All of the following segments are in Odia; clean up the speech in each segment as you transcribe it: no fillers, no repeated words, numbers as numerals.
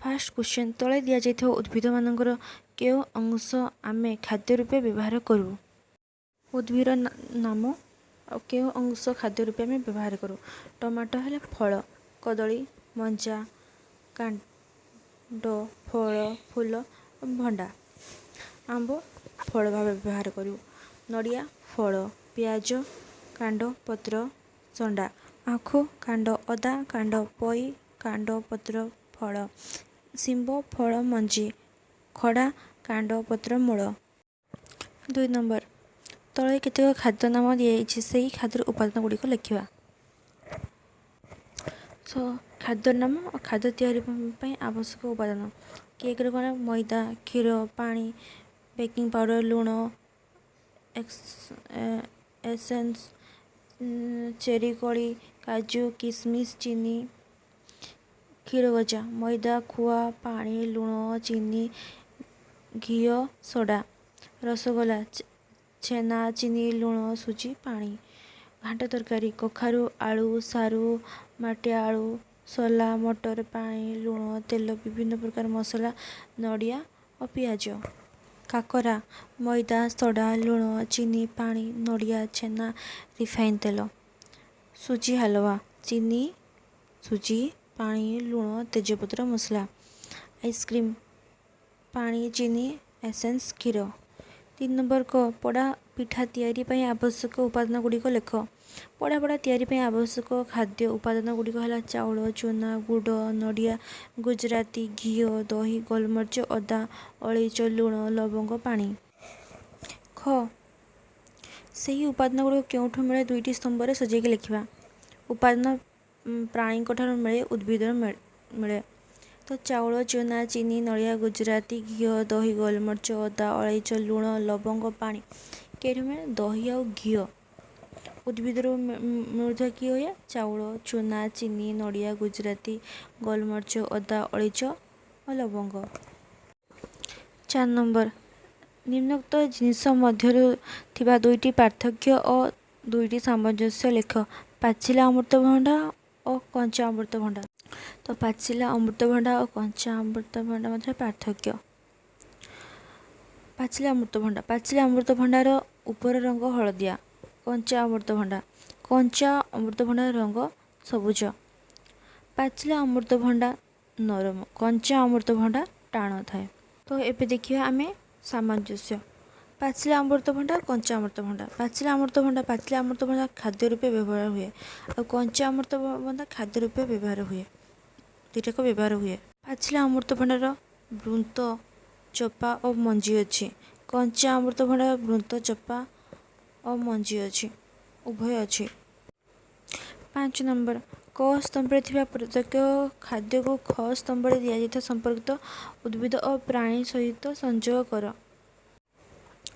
ଫାର୍ଷ୍ଟ କ୍ୱେଶ୍ଚନ୍, ତଳେ ଦିଆଯାଇଥିବା ଉଦ୍ଭିଦମାନଙ୍କର କେଉଁ ଅଂଶ ଆମେ ଖାଦ୍ୟ ରୂପେ ବ୍ୟବହାର କରୁ? ଉଦ୍ଭିଦର ନାମ ଆଉ କେଉଁ ଅଂଶ ଖାଦ୍ୟ ରୂପେ ଆମେ ବ୍ୟବହାର କରୁ। ଟମାଟୋ ହେଲା ଫଳ, କଦଳୀ ମଞ୍ଜା, କାଣ୍ଡ, ଫଳ, ଫୁଲ, ଭଣ୍ଡା। ଆମ୍ବ ଫଳ ଭାବେ ବ୍ୟବହାର କରୁ। ନଡ଼ିଆ ଫଳ, ପିଆଜ କାଣ୍ଡ, ପତ୍ର, ସଣ୍ଡା। ଆଖୁ କାଣ୍ଡ, ଅଦା କାଣ୍ଡ, ପୋଇ କାଣ୍ଡ, ପତ୍ର, ଫଳ। ଶିମ୍ବ ଫଳ, ମଞ୍ଜି। ଖଡ଼ା କାଣ୍ଡ, ପତ୍ର, ମୂଳ। 2 ନମ୍ବର, ତଳେ କେତେକ ଖାଦ୍ୟ ନାମ ଦିଆଯାଇଛି, ସେହି ଖାଦ୍ୟର ଉପାଦାନ ଗୁଡ଼ିକ ଲେଖିବା। ସୋ ଖାଦ୍ୟ ନାମ ଓ ଖାଦ୍ୟ ତିଆରି ପାଇଁ ଆବଶ୍ୟକ ଉପାଦାନ। କେକ୍ରେ କ'ଣ? ମଇଦା, କ୍ଷୀର, ପାଣି, ବେକିଂ ପାଉଡ଼ର, ଲୁଣ, ଏସେନ୍ସ, ଚେରି କୋଳି, କାଜୁ, କିସମିସ୍, ଚିନି। କ୍ଷୀର ଗଜା: ମଇଦା, ଖୁଆ, ପାଣି, ଲୁଣ, ଚିନି, ଘିଅ, ସୋଡ଼ା। ରସଗୋଲା: ଛେନା, ଚିନି, ଲୁଣ, ସୁଜି, ପାଣି। ଘାଣ୍ଟ ତରକାରୀ: କଖାରୁ, ଆଳୁ, ସାରୁ, ମାଟିଆ ଆଳୁ, ସୋଲା, ମଟର, ପାଣି, ଲୁଣ, ତେଲ, ବିଭିନ୍ନ ପ୍ରକାର ମସଲା, ନଡ଼ିଆ ଓ ପିଆଜ। କାକରା: ମଇଦା, ସୋଡ଼ା, ଲୁଣ, ଚିନି, ପାଣି, ନଡ଼ିଆ, ଛେନା, ରିଫାଇନ୍ ତେଲ। ସୁଜି ହାଲୁଆ: ଚିନି, ସୁଜି, ପାଣି, ଲୁଣ, ତେଜପତ୍ର, ମସଲା। ଆଇସ୍କ୍ରିମ୍: ପାଣି, ଚିନି, ଏସେନ୍ସ, କ୍ଷୀର। 3 ନମ୍ବର କ, ପୋଡ଼ା ପିଠା ତିଆରି ପାଇଁ ଆବଶ୍ୟକ ଉପାଦାନ ଗୁଡ଼ିକ ଲେଖ। ପୋଡ଼ା ପିଠା ତିଆରି ପାଇଁ ଆବଶ୍ୟକ ଖାଦ୍ୟ ଉପାଦାନ ଗୁଡ଼ିକ ହେଲା ଚାଉଳ, ଚୁନା, ଗୁଡ଼, ନଡ଼ିଆ, ଗୁଜୁରାତି, ଘିଅ, ଦହି, ଗୋଲମରିଚ, ଅଦା, ଅଳେଇଚ, ଲୁଣ, ଲବଙ୍ଗ, ପାଣି। ଖ, ସେହି ଉପାଦାନ ଗୁଡ଼ିକ କେଉଁଠୁ ମିଳେ ଦୁଇଟି ସ୍ତମ୍ଭରେ ସଜେଇକି ଲେଖିବା। ଉପାଦାନ ପ୍ରାଣୀଙ୍କ ଠାରୁ ମିଳେ, ଉଦ୍ଭିଦରୁ ମିଳେ। ତ ଚାଉଳ, ଚୁନା, ଚିନି, ନଡ଼ିଆ, ଗୁଜୁରାତି, ଘିଅ, ଦହି, ଗୋଲମରିଚ, ଅଦା, ଅଳେଇଚ, ଲୁଣ, ଲବଙ୍ଗ, ପାଣି କେଉଁଠୁ ମିଳେ? ଦହି ଆଉ ଘିଅ। ଉଦ୍ଭିଦରୁ ମିଳୁଥିବା କିଏ ହୁଏ? ଚାଉଳ, ଚୁନା, ଚିନି, ନଡ଼ିଆ, ଗୁଜୁରାତି, ଗୋଲମରିଚ, ଅଦା, ଅଳେଇଚ ଓ ଲବଙ୍ଗ। 4 ନମ୍ବର, ନିମ୍ନୋକ୍ତ ଜିନିଷ ମଧ୍ୟରୁ ଥିବା ଦୁଇଟି ପାର୍ଥକ୍ୟ ଓ ଦୁଇଟି ସାମଞ୍ଜସ୍ୟ ଲେଖ। ପାଚିଲା ଅମୃତଭଣ୍ଡା ଓ କଞ୍ଚା ଅମୃତଭଣ୍ଡା। ତ ପାଚିଲା ଅମୃତଭଣ୍ଡା ଓ କଞ୍ଚା ଅମୃତଭଣ୍ଡା ମଧ୍ୟରେ ପାର୍ଥକ୍ୟ। ପାଚିଲା ଅମୃତଭଣ୍ଡା, ପାଚିଲା ଅମୃତଭଣ୍ଡାର ଉପର ରଙ୍ଗ ହଳଦିଆ। କଞ୍ଚା ଅମୃତଭଣ୍ଡା, କଞ୍ଚା ଅମୃତଭଣ୍ଡାର ରଙ୍ଗ ସବୁଜ। ପାଚିଲା ଅମୃତଭଣ୍ଡା ନରମ, କଞ୍ଚା ଅମୃତଭଣ୍ଡା ଟାଣ ଥାଏ। ତ ଏବେ ଦେଖିବା ଆମେ ସାମଞ୍ଜସ୍ୟ। ପାଚିଲା ଅମୃତଭଣ୍ଡା, କଞ୍ଚା ଅମୃତଭଣ୍ଡା। ପାଚିଲା ଅମୃତଭଣ୍ଡା, ପାଚିଲା ଅମୃତଭଣ୍ଡା ଖାଦ୍ୟ ରୂପେ ବ୍ୟବହାର ହୁଏ ଆଉ କଞ୍ଚା ଅମୃତଭଣ୍ଡା ଖାଦ୍ୟ ରୂପେ ବ୍ୟବହାର ହୁଏ, ଦୁଇଟାକ ବ୍ୟବହାର ହୁଏ। ପାଚିଲା ଅମୃତଭଣ୍ଡାର ବୃନ୍ତ, ଚୋପା ଓ ମଞ୍ଜି ଅଛି। କଞ୍ଚା ଅମୃତଭଣ୍ଡାର ବୃନ୍ତ, ଚୋପା ଓ ମଞ୍ଜି ଅଛି, ଉଭୟ ଅଛି। 5 ନମ୍ବର, କ ସ୍ତମ୍ଭରେ ଥିବା ପ୍ରତ୍ୟେକ ଖାଦ୍ୟକୁ ଖ ସ୍ତମ୍ଭରେ ଦିଆଯାଇଥିବା ସମ୍ପର୍କିତ ଉଦ୍ଭିଦ ଓ ପ୍ରାଣୀ ସହିତ ସଂଯୋଗ କର।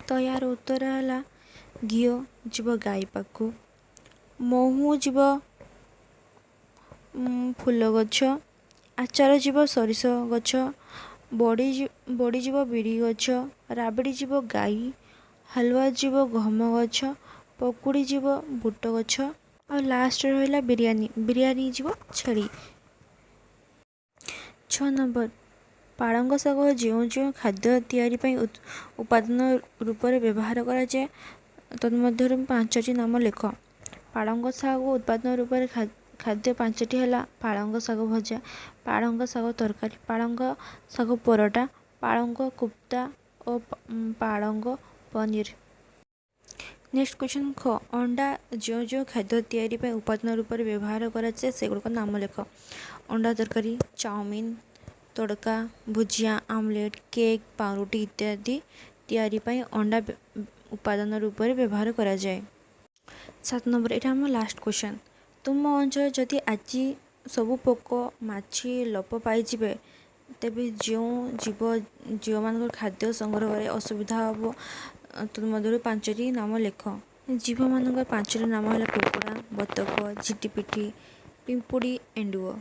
ତ ଏହାର ଉତ୍ତର ହେଲା ଘିଅ ଯିବ ଗାଈ ପାଖକୁ, ମହୁ ଯିବ ଫୁଲ ଗଛ, ଆଚାର ଯିବ ସୋରିଷ ଗଛ, ବଡ଼ି ଯିବ ବିରି ଗଛ, ରାବିଡ଼ି ଯିବ ଗାଈ, ହାଲୁଆ ଯିବ ଗହମ ଗଛ, ପକୁଡ଼ି ଯିବ ବୁଟ ଗଛ ଆଉ ଲାଷ୍ଟ ରହିଲା ବିରିୟାନୀ, ବିରିୟାନୀ ଯିବ ଛେଳି। 6 ନମ୍ବର, ପାଳଙ୍ଗ ଶାଗ ଯେଉଁ ଯେଉଁ ଖାଦ୍ୟ ତିଆରି ପାଇଁ ଉପାଦାନ ରୂପରେ ବ୍ୟବହାର କରାଯାଏ ତନ୍ମଧ୍ୟରୁ 5ଟି ନାମ ଲେଖ। ପାଳଙ୍ଗ ଶାଗ ଉତ୍ପାଦନ ରୂପରେ ଖାଦ୍ୟ 5ଟି ହେଲା ପାଳଙ୍ଗ ଶାଗ ଭଜା, ପାଳଙ୍ଗ ଶାଗ ତରକାରୀ, ପାଳଙ୍ଗ ଶାଗ ପରଟା, ପାଳଙ୍ଗ କୋପ୍ତା ଓ ପାଳଙ୍ଗ ପନିର। ନେକ୍ସଟ କ୍ୱେଶ୍ଚନ୍ ଖ, ଅଣ୍ଡା ଯେଉଁ ଯେଉଁ ଖାଦ୍ୟ ତିଆରି ପାଇଁ ଉପାଦାନ ରୂପରେ ବ୍ୟବହାର କରାଯାଏ ସେଗୁଡ଼ିକ ନାମ ଲେଖ। ଅଣ୍ଡା ତରକାରୀ, ଚାଉମିନ, ତଡ଼କା, ଭୁଜିଆ, ଆମଲେଟ୍, କେକ୍, ପାଉଁରୁଟି ଇତ୍ୟାଦି ତିଆରି ପାଇଁ ଅଣ୍ଡା ଉପାଦାନ ରୂପରେ ବ୍ୟବହାର କରାଯାଏ। 7 ନମ୍ବର, ଏଇଟା ଆମ ଲାଷ୍ଟ କ୍ୱେଶ୍ଚନ୍। ତୁମ ଅଞ୍ଚଳରେ ଯଦି ଆଜି ସବୁ ପୋକ ମାଛି ଲୋପ ପାଇଯିବେ ତେବେ ଯେଉଁ ଜୀବମାନଙ୍କର ଖାଦ୍ୟ ସଂଗ୍ରହରେ ଅସୁବିଧା ହେବ ତନ୍ମଧ୍ୟରୁ 5ଟି ନାମ ଲେଖ। ଜୀବମାନଙ୍କର 5ଟି ନାମ ହେଲା କୁକୁଡ଼ା, ବତକ, ଝିଟିପିଟି, ପିମ୍ପୁଡ଼ି, ଏଣ୍ଡୁଅ।